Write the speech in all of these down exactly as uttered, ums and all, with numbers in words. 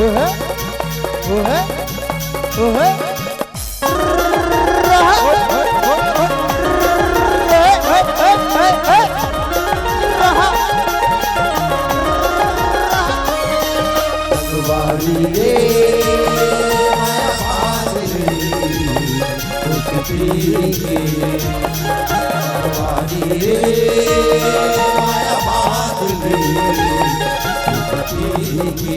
ओहे, ओहे, ओहे। वारी रे, माया बांध ले, खुशबू के। वारी रे, माया बांध ले, खुशबू के।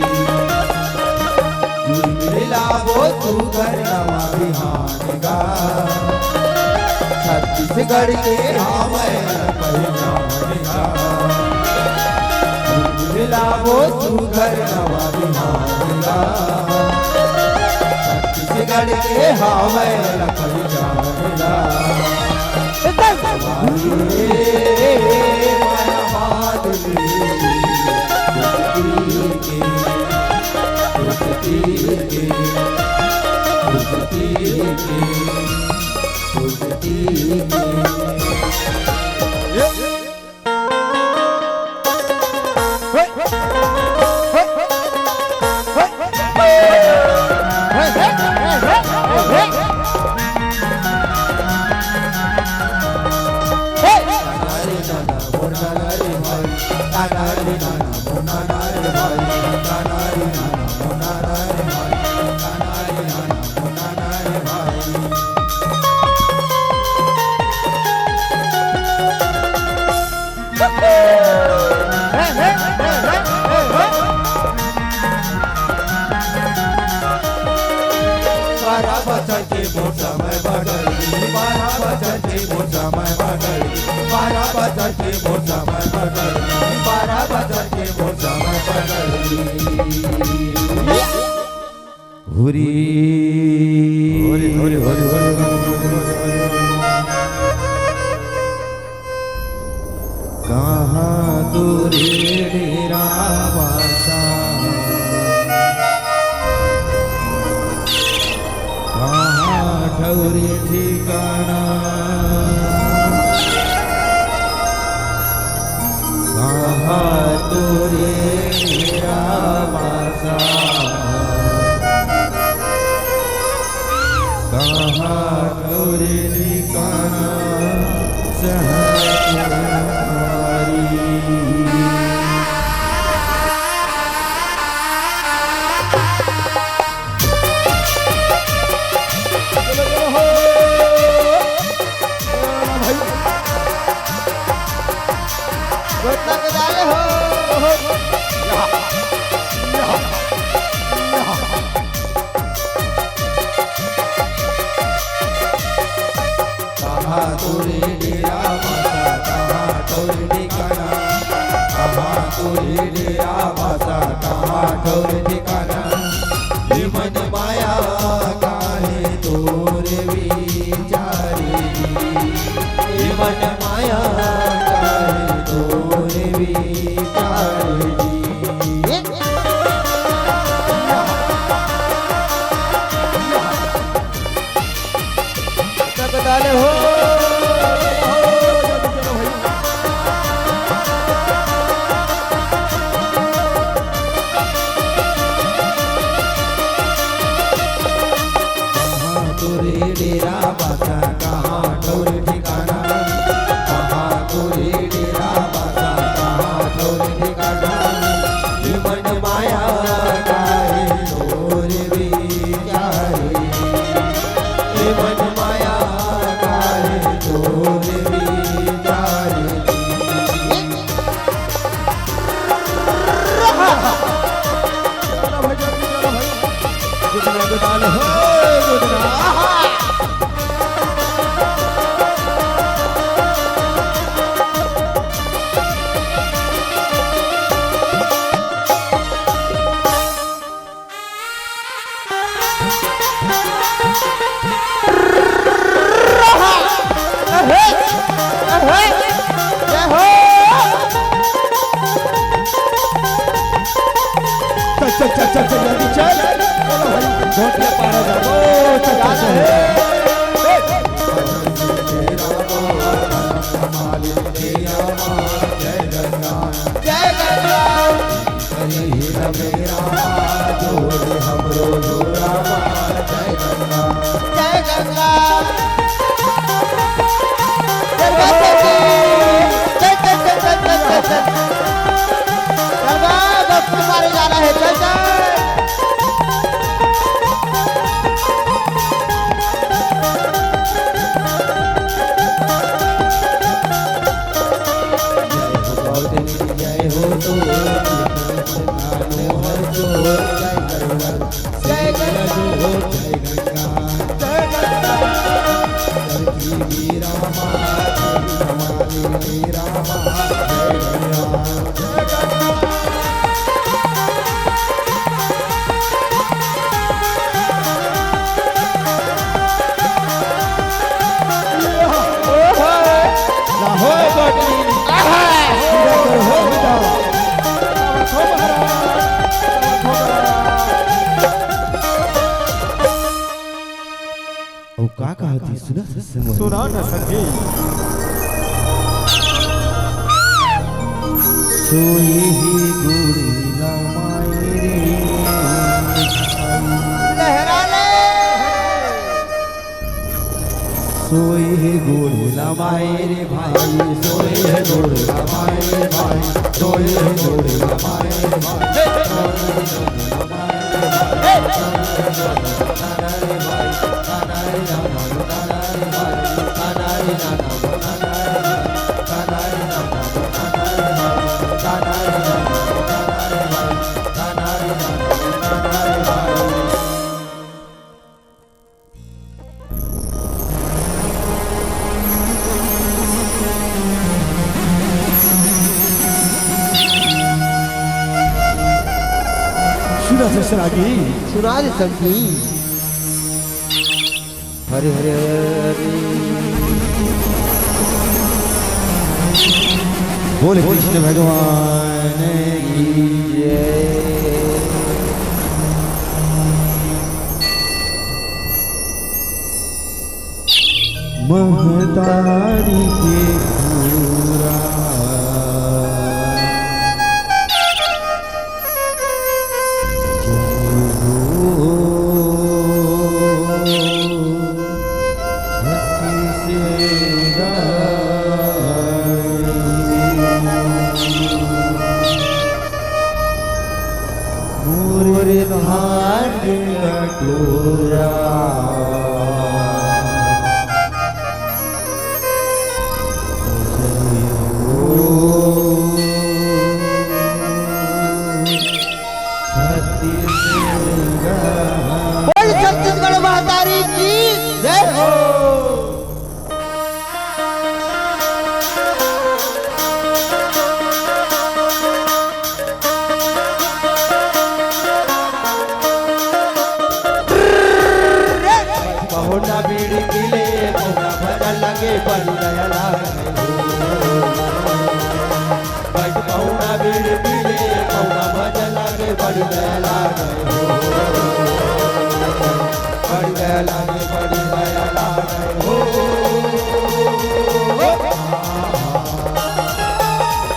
मिलाबो तू घर नवा बिहान का, छत्तीसगढ़ के हावय पहचान का। मिलाबो तू घर नवा बिहान का, छत्तीसगढ़ के हावय पहचान का। बारह बजर के मोर समय बदल गे, बारह बजर के मोर समय बदल गे, बारह बजर के मोर समय बदल गे, बारह बजर के मोर समय बदल गे। हुरी, हुरी, हुरी, हुरी, हुरी। कहाँ तोरे डेरा बासा, कहाँ ठौरी ठिकाना, कहाँ तोरे डेरा बासा, कहाँ तोरे ठिकाना सहज तुम्हारी। कहाँ तोरे डेरा बासा, कहाँ तोरे ठिकाना, कहाँ तोरे डेरा बासा, कहाँ तोरे ठिकाना। ये मन माया काहे तोरे विचारे जी, ये मन माया काहे तोरे विचारे जी। तक डाले हो। कहाँ तोरे डेरा बासा, कहाँ तोरे ठिकाना, कहाँ तोरे डेरा बासा, कहाँ तोरे ठिकाना। ये मन माया काहे तोरे विचारे, ये मन माया काहे तोरे विचारे। चलो भाई, जल्दी चलो भाई। गुदना, गुदना, हो, गुदना। आहा। चल, चल, चल, चल, चल, जल्दी चल। चलो भाई, घोटिया पारा जा। ओ, चल, चल, चल। जय गंगा। जय गंगा। का कहत हे, सुना से सुन। सुना न सखी। सोए हे गोड़ ला माय रे। लहरा ले। सोए हे गोड़ ला माय रे भाई, सोए हे गोड़ ला माय रे भाई, सोए हे गोड़ ला माय रे भाई। सुना से सरागी। सुना दे सखी। हरे हरे हरे। बोले कृष्ण भगवान की जय। महतारी के पूरा। जय हो। मोर भांड कटोरा। बोल छत्तीसगढ़ महतारी की जय हो। पहुना बीड़ी पी ले, पहुना भजन लगे, बड़ी दया लागे। बैठ पहुना बीड़ी पी ले, पहुना भजन लगे, बड़ी दया लागे। बड़ी दया लागे, बड़ी दया लागे।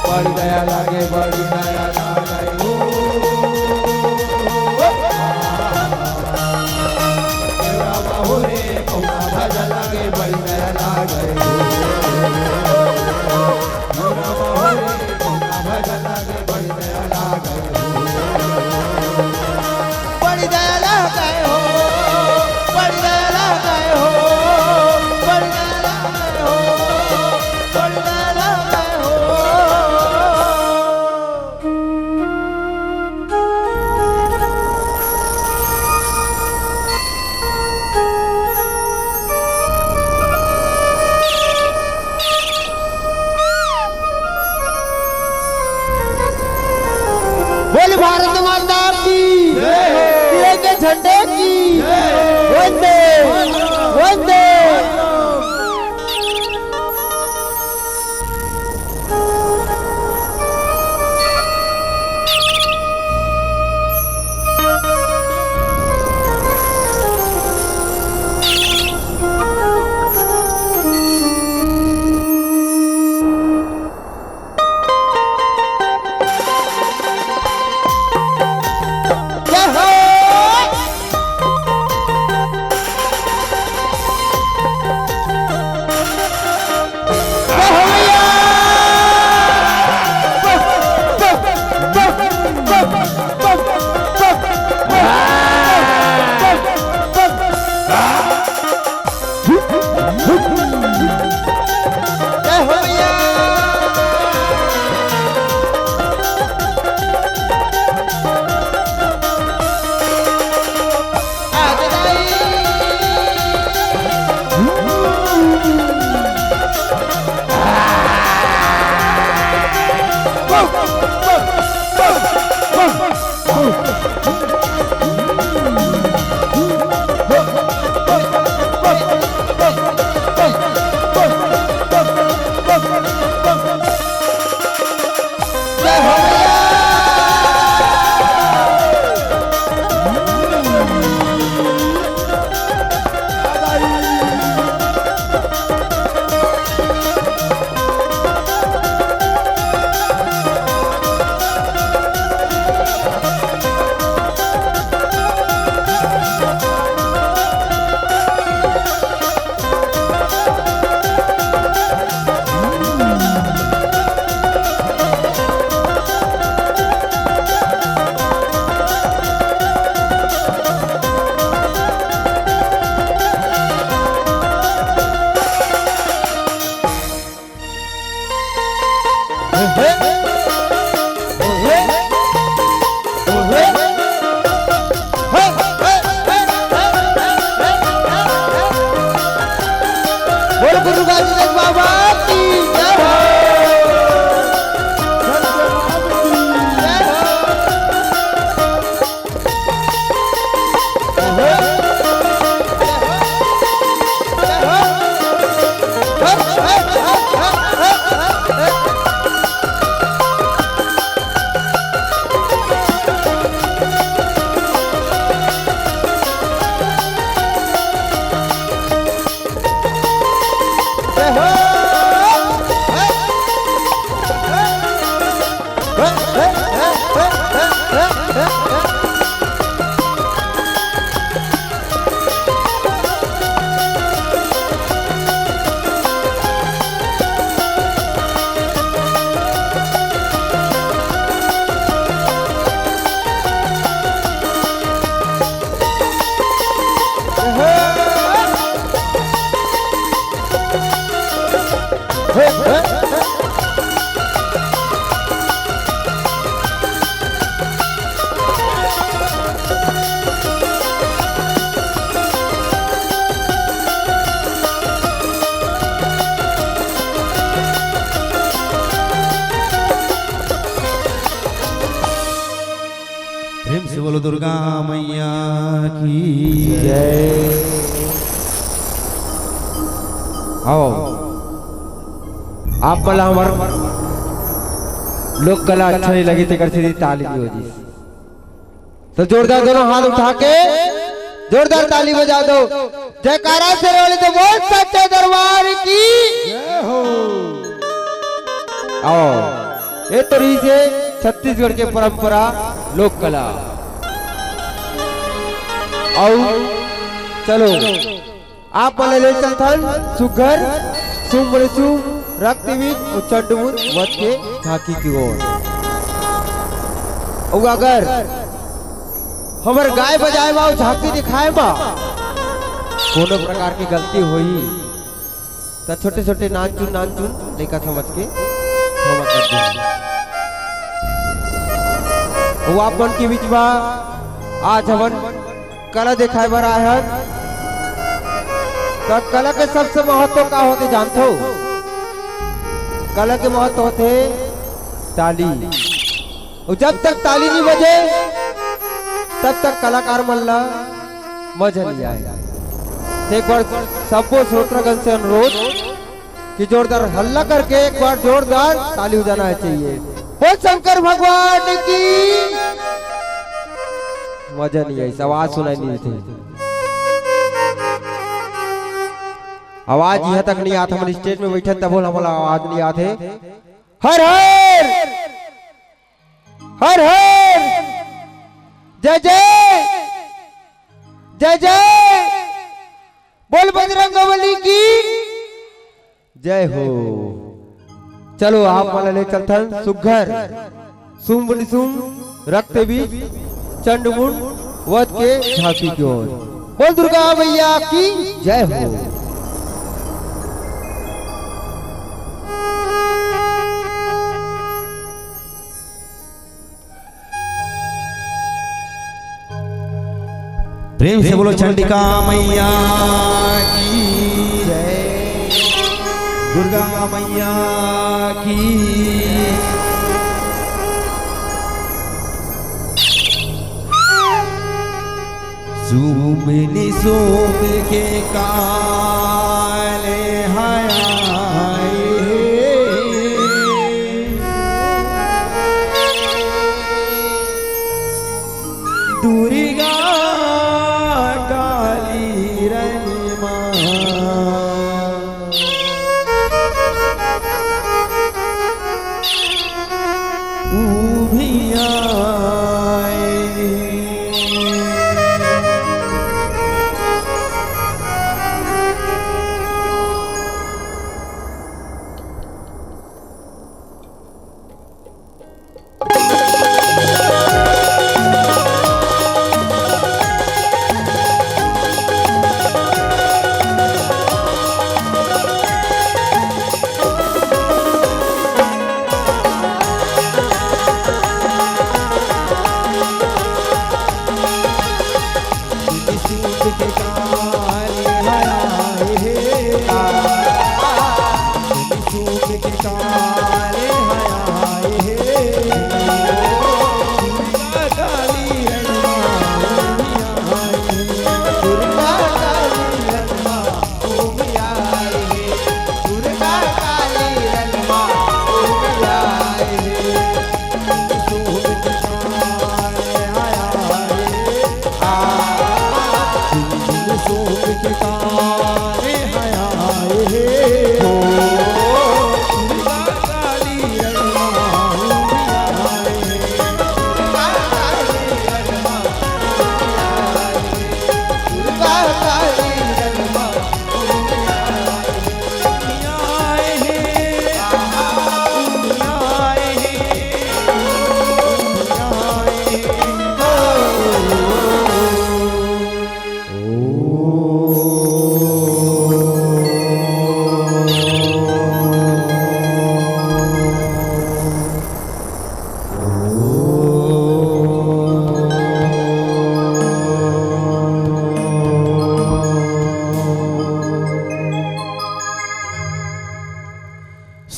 बड़ी दया लागे, बड़ी दया लागे। बोल भारत माता की जय हो। तिरंगे झंडे की जय हो। वंदे वंदे। बोल गुरु गाजीदास बाबा की जय हो। जय हो। प्रेम से बोलो दुर्गा मैया की जय। आओ, आप मन ला हमर लोक कला अच्छा नहीं लगी, तेकर सेती ताली नहीं हो जी। तो जोरदार दोनों हाथ उठा के जोरदार ताली बजा दो। जयकारा से बोले तो बोल सच्चे दरबार की। जय हो। आओ, ये तो रही से छत्तीसगढ़ के परंपरा लोक कला। आओ, चलो। आप मन ले चलथन सुग्घर सुम बड़े सुम रक्त बीज अउ चंडमुंड वध के झांकी की ओर। अउ अगर हमर गाय बजाए मा अउ झांकी दिखाए मा कोनो प्रकार की गलती होही, त छोटे-छोटे नानचुन, नानचुन लइका समझ के क्षमा कर देहू। अउ आप मन के बीच मा आज हमन कला दिखाए बर आए हन। त कला के सबसे महत्व का होथे जानथो? कला के महत्व होथे ताली। अउ जब तक ताली नहीं बजे, तब तक कलाकार मन ला मजा नहीं आए। तो एक बार सबो श्रोतागण से अनुरोध कि जोरदार हल्ला करके एक बार जोरदार ताली बजाना चाहिए। बोल शंकर भगवान की। मजा नहीं आई, आवाज सुनाई नहीं देथे। आवाज यहाँ तक नहीं आत, हमन स्टेज में बैठे तब हमला आवाज नहीं आत हे। हर हर, हर हर, जय जय, जय जय, बोल बजरंग बली की जय हो। चलो, आप मन ले चलथन सुग्घर सुम निसुम रक्त बीज चंडमुंड वध के झांकी की ओर। बोल दुर्गा मैया की जय हो। प्रेम से बोलो चंडिका मैया की जय, दुर्गा मैया की। सुम निसुम के काले हयाए दुर्गा काली रमा।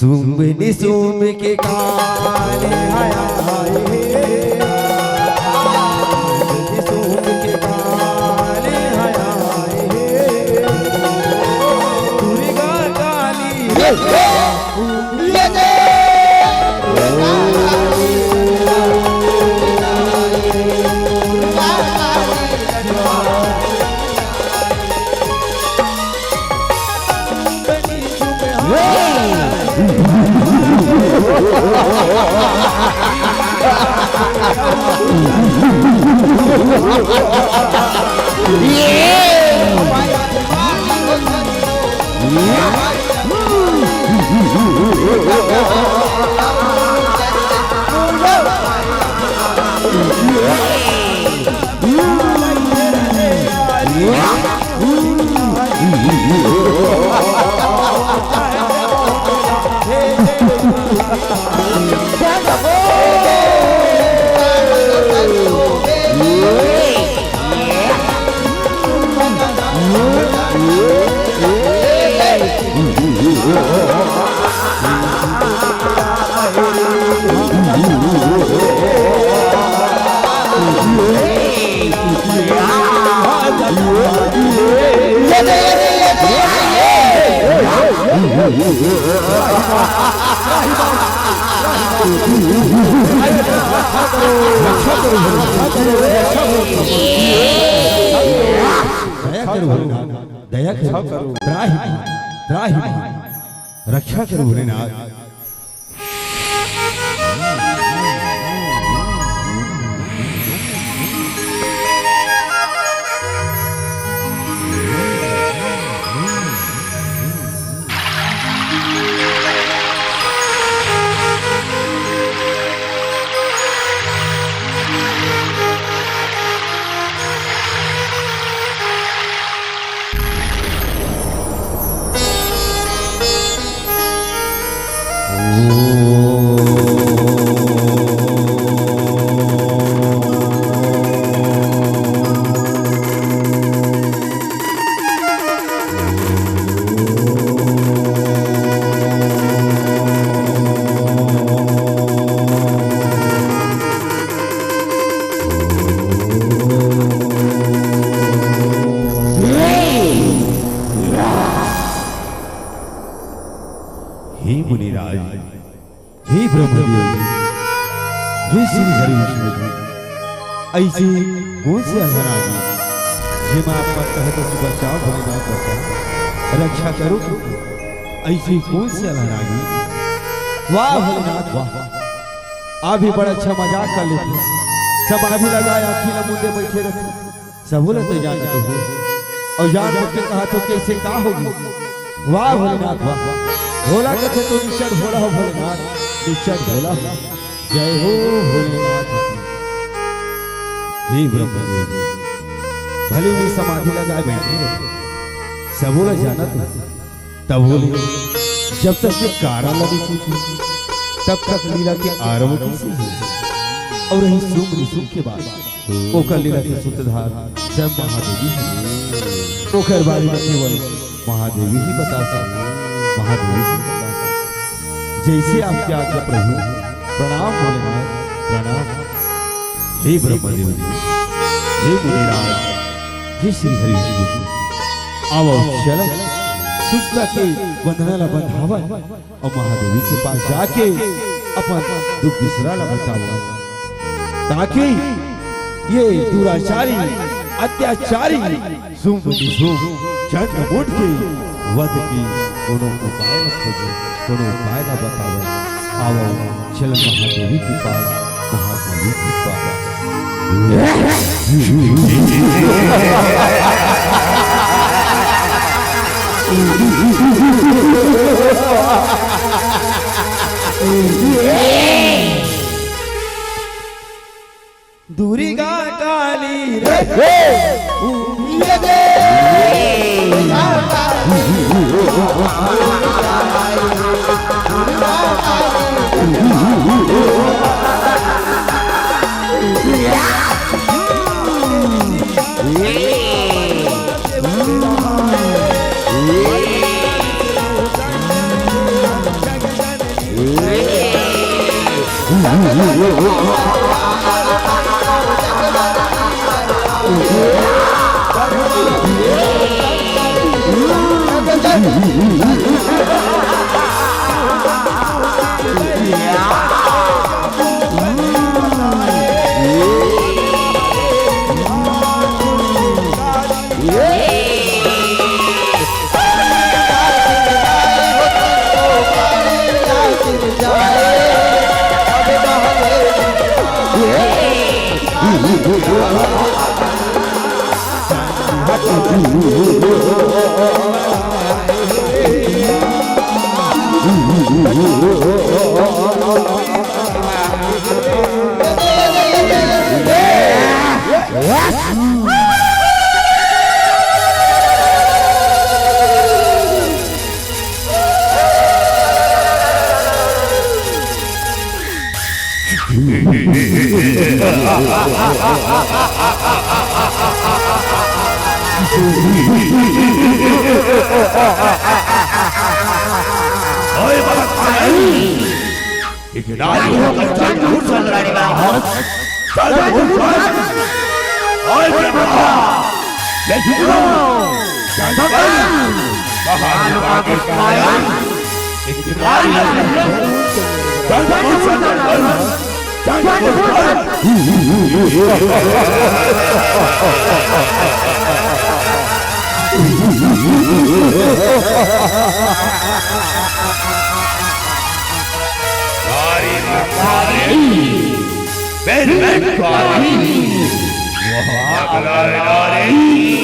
सुंब निसुंब के काले हया हे, निसुंब के काले हया हे, दुर्गा काली रे। दया करो भोलेनाथ, दया करो, त्राहि मां, त्राहि मां, रक्षा करो भोलेनाथ। हे मुनिराज, हे ब्रह्मदेव, हे श्री हरि विष्णु जी, अइसे कोन से अलहन आगे, जेमा आप मन कहत हो कि बचाओ भोलेनाथ बचाओ, रक्षा करो, अइसे कोन से अलहन आगे? वाह भोलेनाथ वाह, आप भी बड़ा अच्छा मजाक कर लेते हो। समाधि लगाए आँखी ल मूंदे बइठे रहिथो। सबो ल तो जानत हो। अउ जान बूझ के कहत हो, कइसे का होगे? वाह भोलेनाथ, वाह। भोला कथे तो निश्चट भोला हो भोलेनाथ, निश्चट भोला हो। जय हो भोलेनाथ की। हे ब्रह्मदेव, भले भी समाधि लगाए बइठे रहे, सबो ल जानत हो। तभो ले जब तक ये कारण ला नइ पूछे, तब तक लीला के आरंभ कइसे हो? अउ रही सुम निसुम के बात, ओकर लीला के सूत्रधार स्वयं महादेवी हे। ओकर बारे में केवल महादेवी ही बता सकती, महादेवी ही बता सकती। जइसे आपके आज्ञा प्रभु, प्रणाम भोलेनाथ, प्रणाम। हे ब्रह्मदेव जी, हे मुनिराज, हे श्री हरि विष्णु जी, आवव, चलव, सुरता के बंधना ला बंधावन अउ महादेवी के पास जाके अपन दुख बिसरा ला बतावन, ताकि ये दुराचारी, अत्याचारी, सुम निसुम चंद्रमोट के वध के कोनो उपाय ल खोजे, कोनो उपाय ल बतावे। आवव, चलन महादेवी के पास, महादेवी के पास। दुर्गा काली रे, हे! उमिया दे। ओए बाबा, एक नारी होकर चंद्रभूषण लड़वा हो। चंद्रभूषण। ओए प्रभा। ये सुनो। चंद्रभूषण। महानुभाव के काया। एक नारी होकर चंद्रभूषण लड़वा। चंद्रभूषण। कारी कारी, बेलकारी, वहाँ नारी।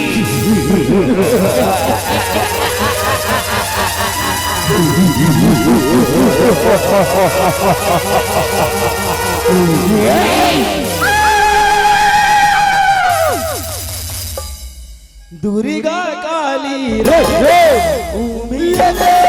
दुर्गा काली रे, रे, उमिया दे।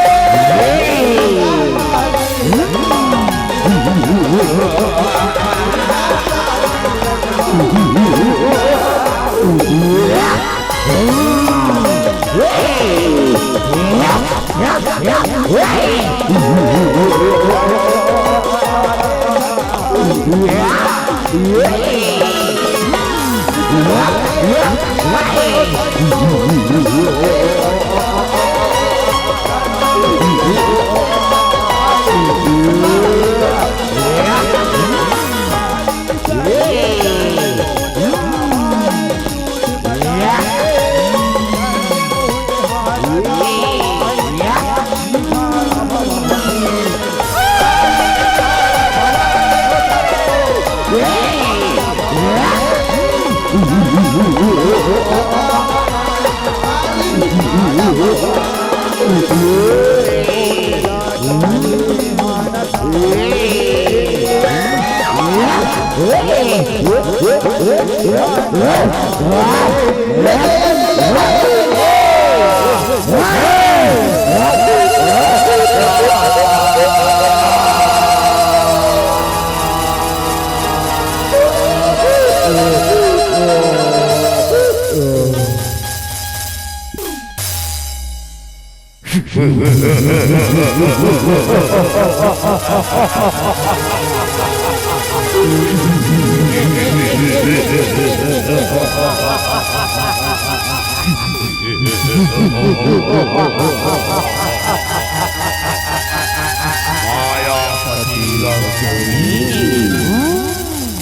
मायापति रक्तबीज।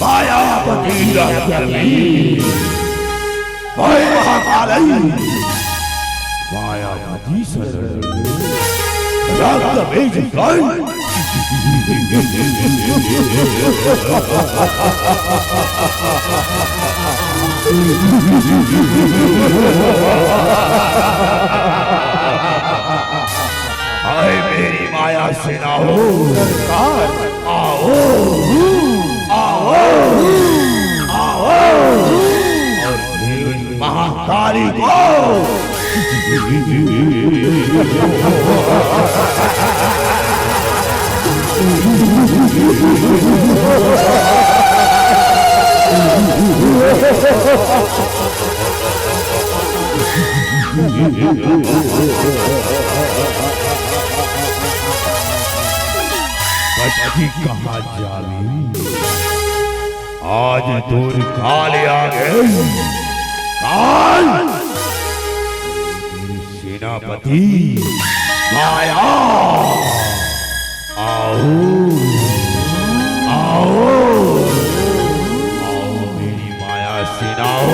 मायापति रक्तबीज। हे महाकाली। मायापति सदन। रक्तबीज गण। हाय मेरी माया सेना हो। सरकार। आओ, आओ, आओ। और देवी महाकाली को। बच्ची कहाँ जावी? आज तोर काल आ गए। काल! मेरी सेना पति माया, आओ, आओ, आओ मेरी माया सेनाओ,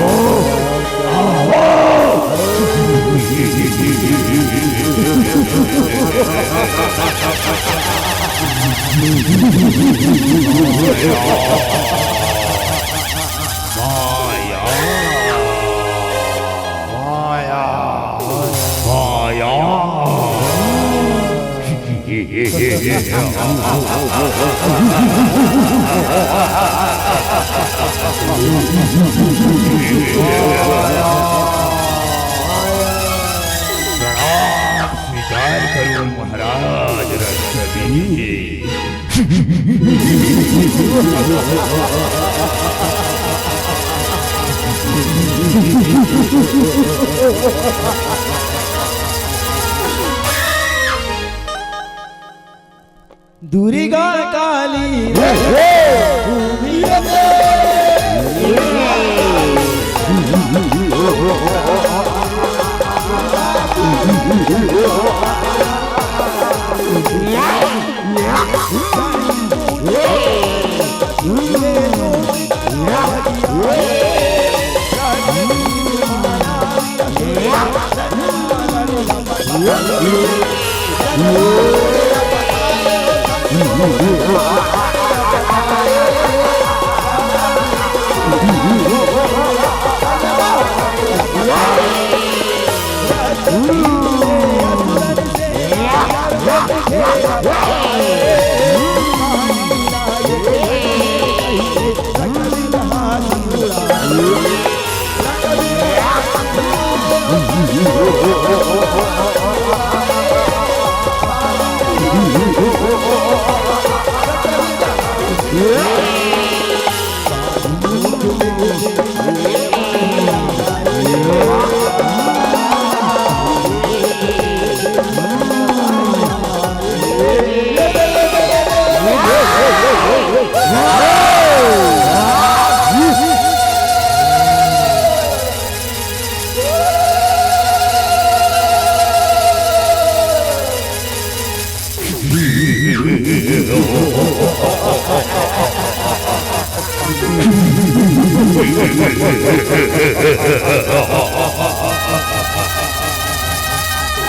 आओ। माया, माया, माया। प्रणाम स्वीकार करो महाराज रक्षबीर। दुर्गा काली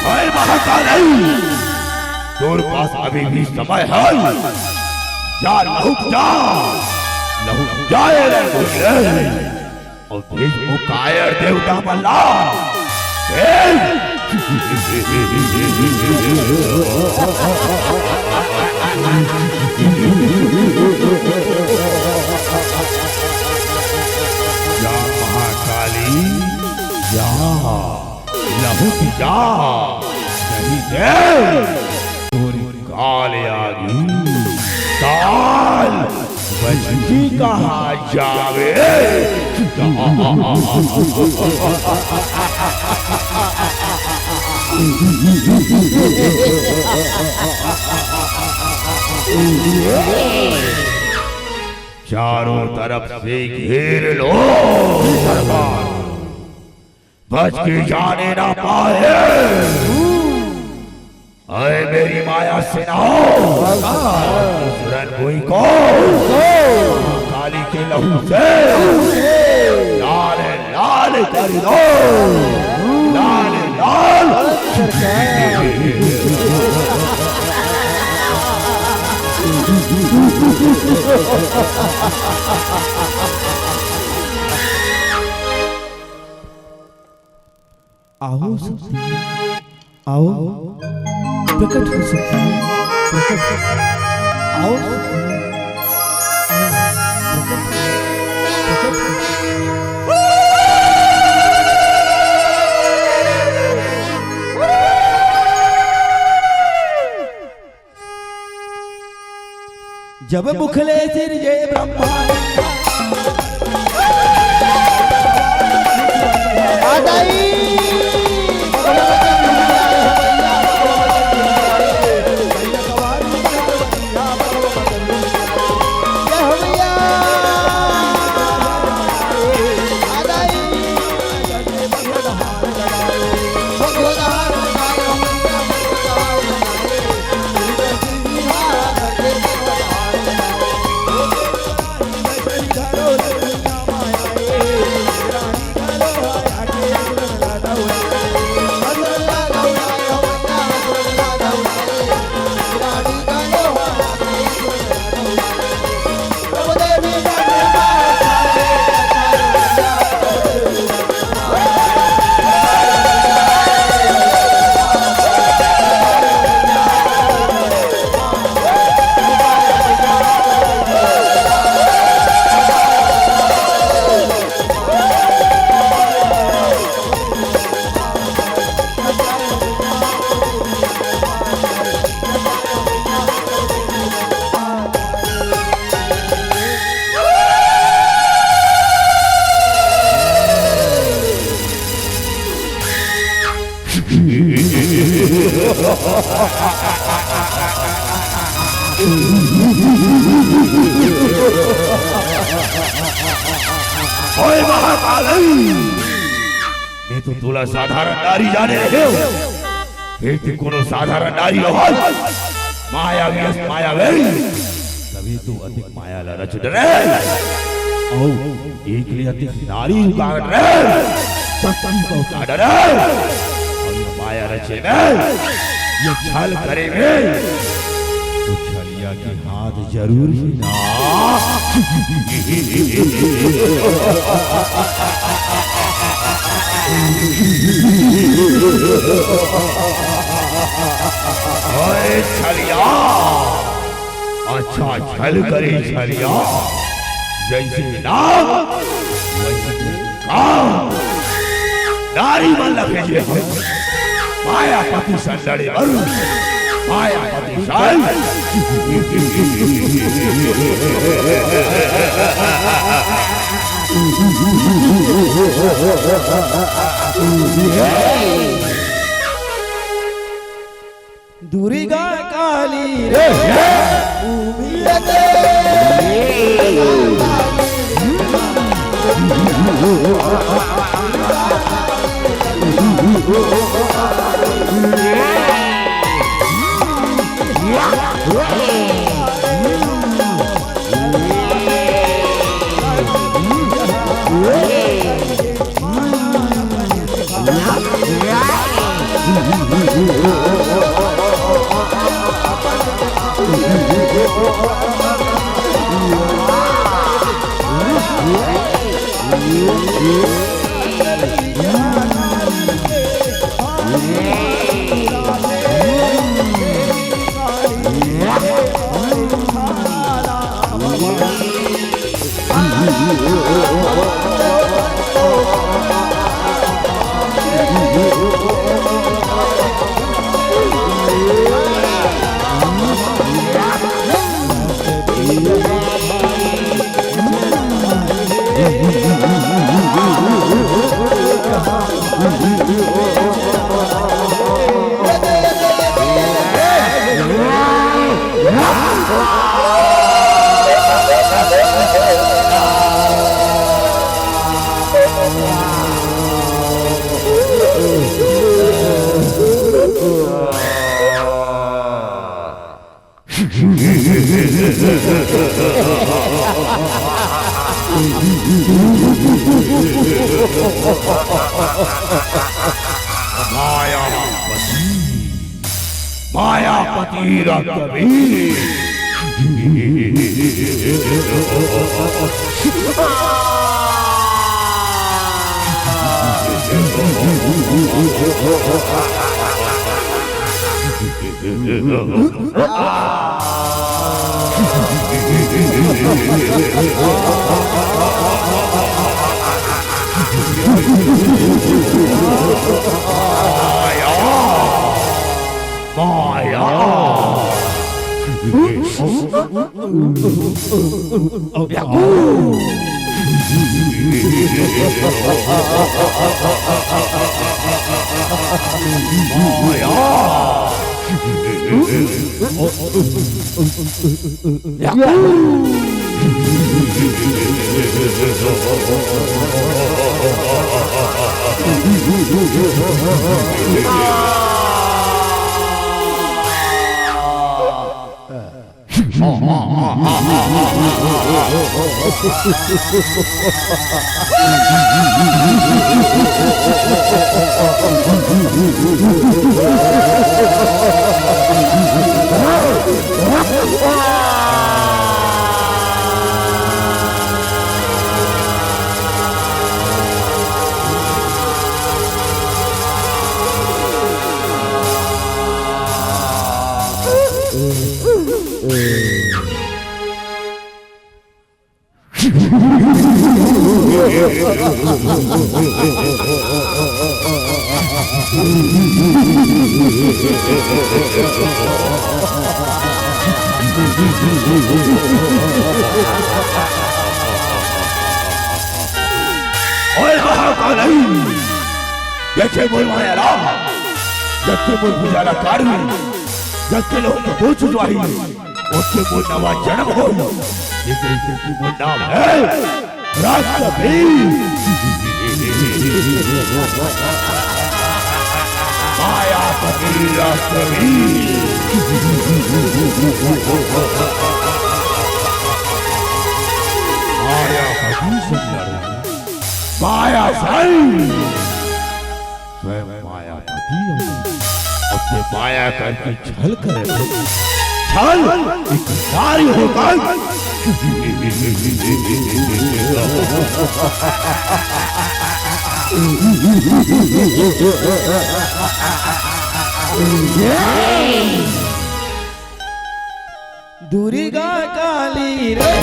अरे महाकाली, तोर पास अभी भी समय है। जा लहुट जा, लहुट जा ए रे। अउ भेज ओ कायर देवता मन ला। भेज। जा महाकाली, जा, लहुट जा, नहीं दे। काल आगी काल बचती कहाँ जावे। चारों तरफ से घेर लो। बच के जाने ना पाए। अरे मेरी माया सेनाओ, इस रणभूमि को काली के लहू से लाल लाल कर दो, लाल लाल। आओ शक्ति, आओ, प्रकट हो शक्ति, प्रकट हो। आओ शक्ति, आओ, प्रकट हो, प्रकट हो। जब मुख ले सिरजे ब्रह्मांड। आ जाई। जय हो भैया। आ जाई। ओए महाकाली, मैं तो तोला साधारण नारी जाने रहेंव, फेर ते कोनो साधारण नारी अहस, मायावी अस मायावी, तभे तो अतेक माया ला रच डरे। अउ एक ले अतेक नारी उगाड़ डरे, शक्ति को उतार डरे। अउ ये माया रचे में, ये छल करे में, तो छलिया के हाथ जरूर ही ना। ओए छलिया, अच्छा छल करे छलिया, जैसे नाम वैसे काम। नारी मन ला भेजे हन मायापति संग लड़े बर। मायापति संग। दुर्गा काली रे, उमिया दे। मायापति, मायापति रक्तबीज। ओए महाकाली, देखे मोर माया ला। जतके मोर पूजा ला करही, जतके लोग के बोझ उठवाही, ओतके मोर नवा जनम होही। ये जइसे कि मोर नाम हे राष्ट्रवीर। मायापति राष्ट्रवीर। मायापति सुंदर। माया साई। स्वयं मायापति हे। अब ते माया करके छल करे हो। छल एक नारी होकर। दुर्गा काली रे।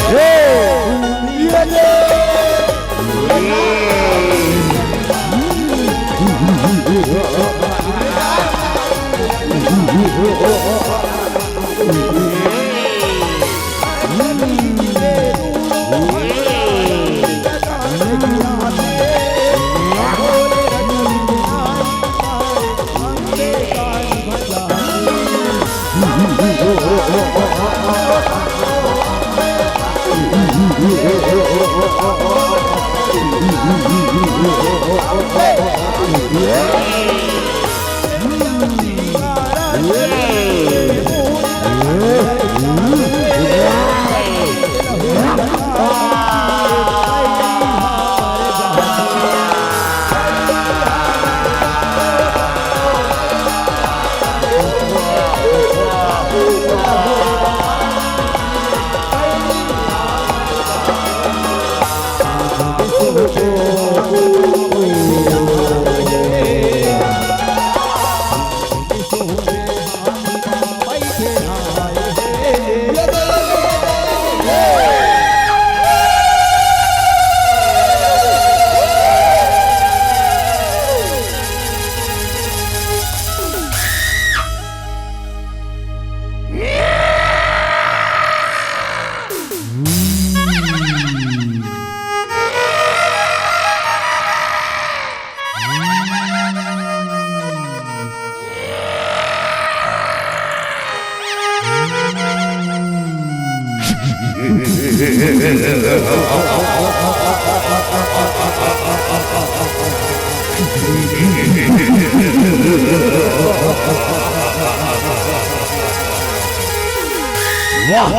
वाह,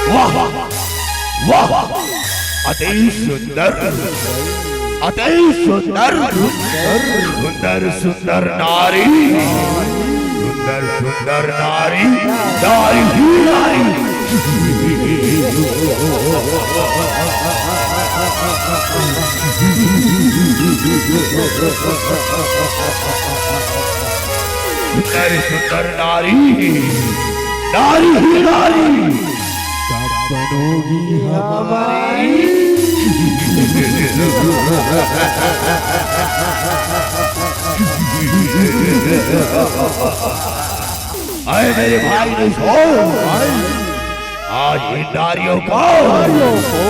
वाह, वाह, वाह, अति सुंदर, अति सुंदर, सुंदर, सुंदर नारी, सुंदर, सुंदर नारी, नारी ही नारी। सुंदर, सुंदर नारी, नारी ही नारी। कब बनोगी हमारी? अरे मेरे भाई, नहीं सो। आज इन नारियों को, नारियों को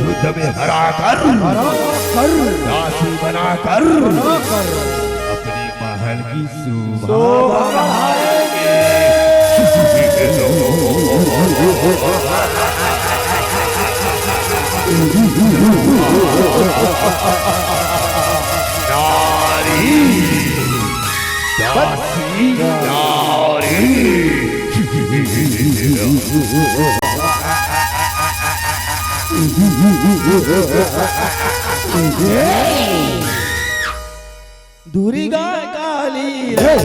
युद्ध में हरा कर, हरा कर, दासी बना कर, बना कर, अपने महल की शोभा, शोभा बढ़ाएंगे। नारी, दासी, नारी। दुर्गा काली रे।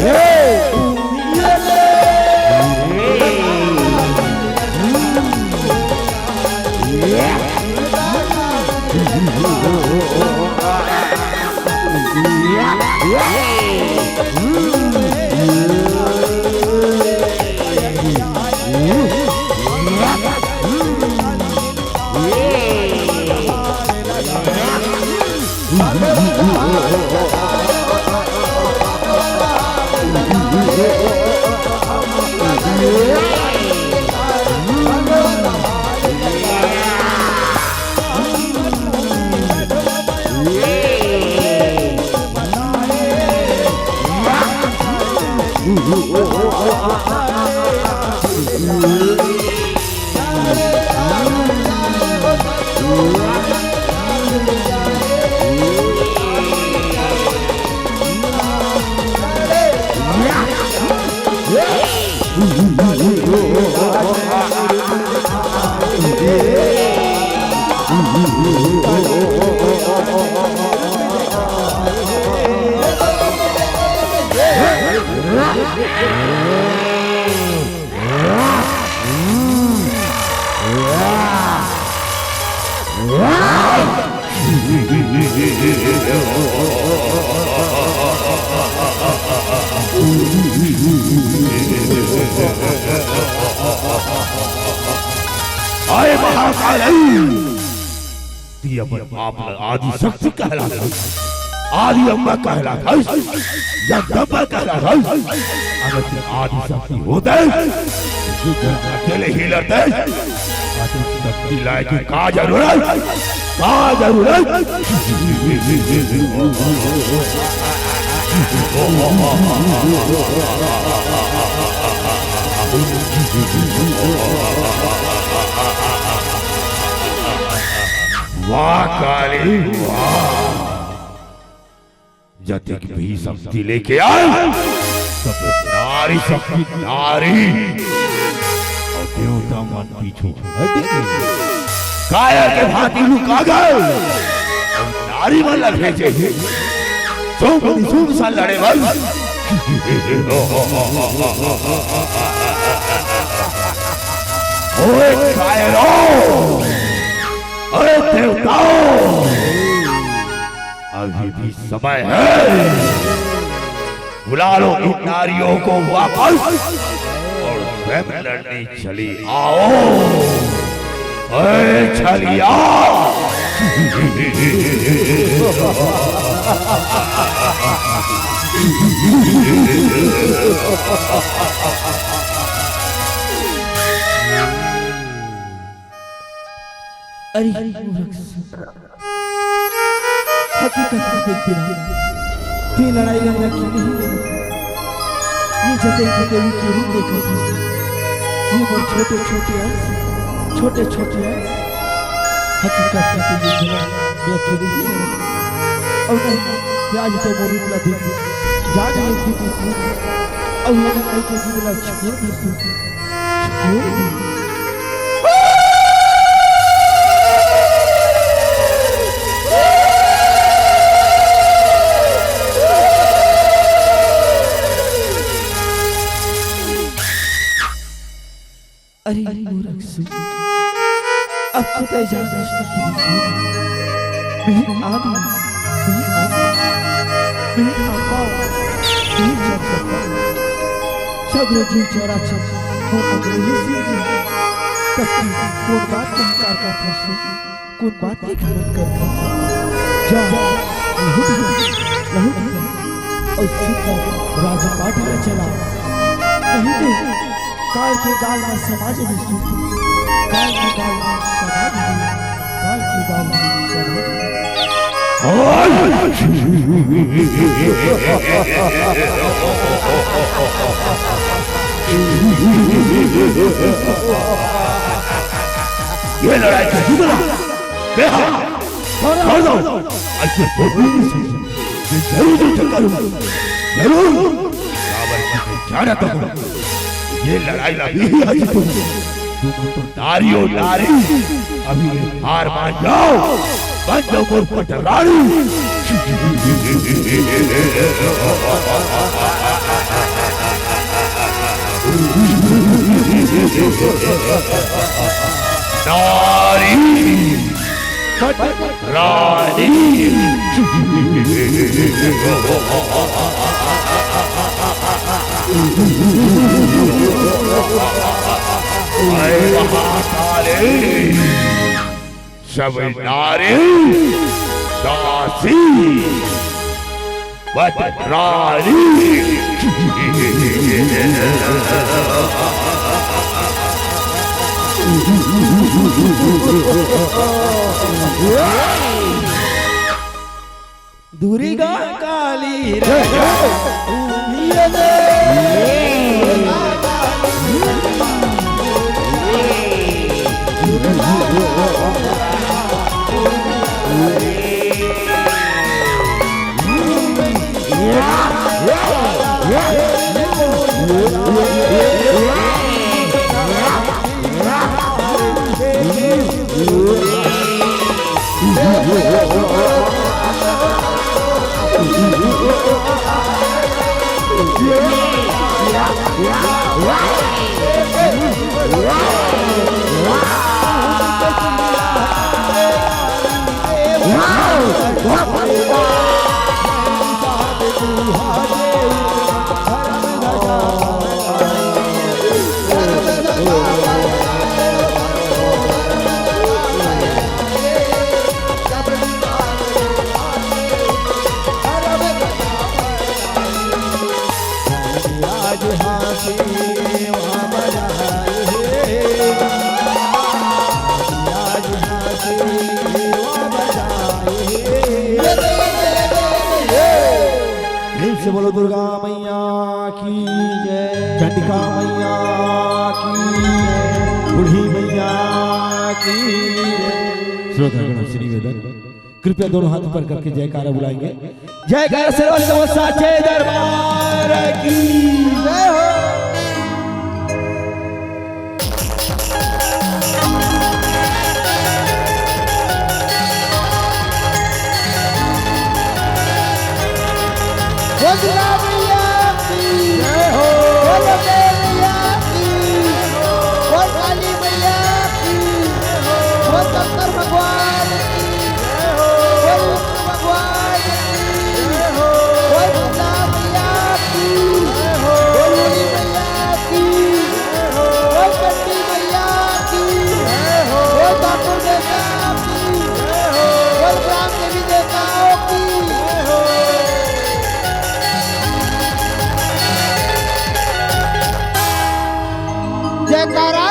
आय महाकाल, तैं अपन आप ल आदि शक्ति कहलाथस, आदि अम्बा कहलाथस, जगदम्बा कहलाथस। अगर तैं आदि शक्ति होतेस, त अकेले ही लड़तेस। आदि शक्ति लाय के का जरूरत? का जरूरत? वाह काली, वाह। जतेक भी शक्ति लेके आय, सब नारी शक्ति, नारी। अउ देवता मन पीछू हट गे। कायर के भांति लुका गे। अउ नारी मन ल भेजे हे। शुभ निशुभ सा लड़े बर। ओए कायरो, ओए देवताओं, अभी भी समय है, बुला लो इन नारियों को वापस और स्वयं लड़ने चली आओ। ए छलिया! अरे मूर्ख, हकीकत में देख बिना, ये लड़ाई लड़ना क्यों नहीं लड़ा? ये जते के देवी के रूप देखत है। ये मोर छोटे छोटे अंश, छोटे छोटे अंश। हकीकत में देख बिना, मैं अकेले ही लड़ा। और नहीं, ये आज तो मोर रूप ला देख, जान लेती थी। और ये लड़ाई के जीत ला छोड़ देती। अरे मूर्ख सुन, अब तो तय जान, मेरी आदि, मेरी आदि, मेरी आत्मा, मेरी जगत, सगरो जीव चराचर मोर अंगने ही सिरजे। तब तैं कोन बात के इनकार करथस? कोन बात के घमंड करथस? जा, लहुट जा, लहुट जा, अउ सीधा राजपाट ला चला। नहीं तो काल के गाल में समा जाबे। काल के गाल में समा जाबे। काल के गाल में समा जाबे। ये लड़ाई के जीतना बेहा कर दो। ऐसे बोलने से मैं जरूर जरूर टक्कर हूँ, जरूर। काबर कि मैं जानता हूँ, ये लड़ाई अभी ही हार जीतूंगा। तुम तो नारी हो नारी, अभी हार मान जाओ, बन जाओ मोर पटरानी। नारी पटरानी। जय महाकाली। सब नारी दासी पटरानी। दुर्गा काली रे, उमिया दे। प्रेम से बोलो दुर्गा मैया की जय, चंडिका मैया की जय, बूढ़ी मैया की जय। श्रोतागणों से निवेदन, कृपया दोनों हाथ ऊपर करके जयकारा बुलाएंगे। जयकारा से बोलो साचे दरबार की जय हो। बोल दुर्गा मैया की जय हो। बोल लक्ष्मी मैया की जय हो। बोल काली मैया की जय हो। बोल शंकर भगवान की जय हो। बोल विष्णु भगवान की जय हो। बोल दुर्गा मैया की जय हो। बोल बूढ़ी मैया की जय हो। बोल चंडी मैया की जय हो। बोल ठाकुर देवता की जय हो। बोल ग्राम देवी देवताओं की जय हो। जयकारा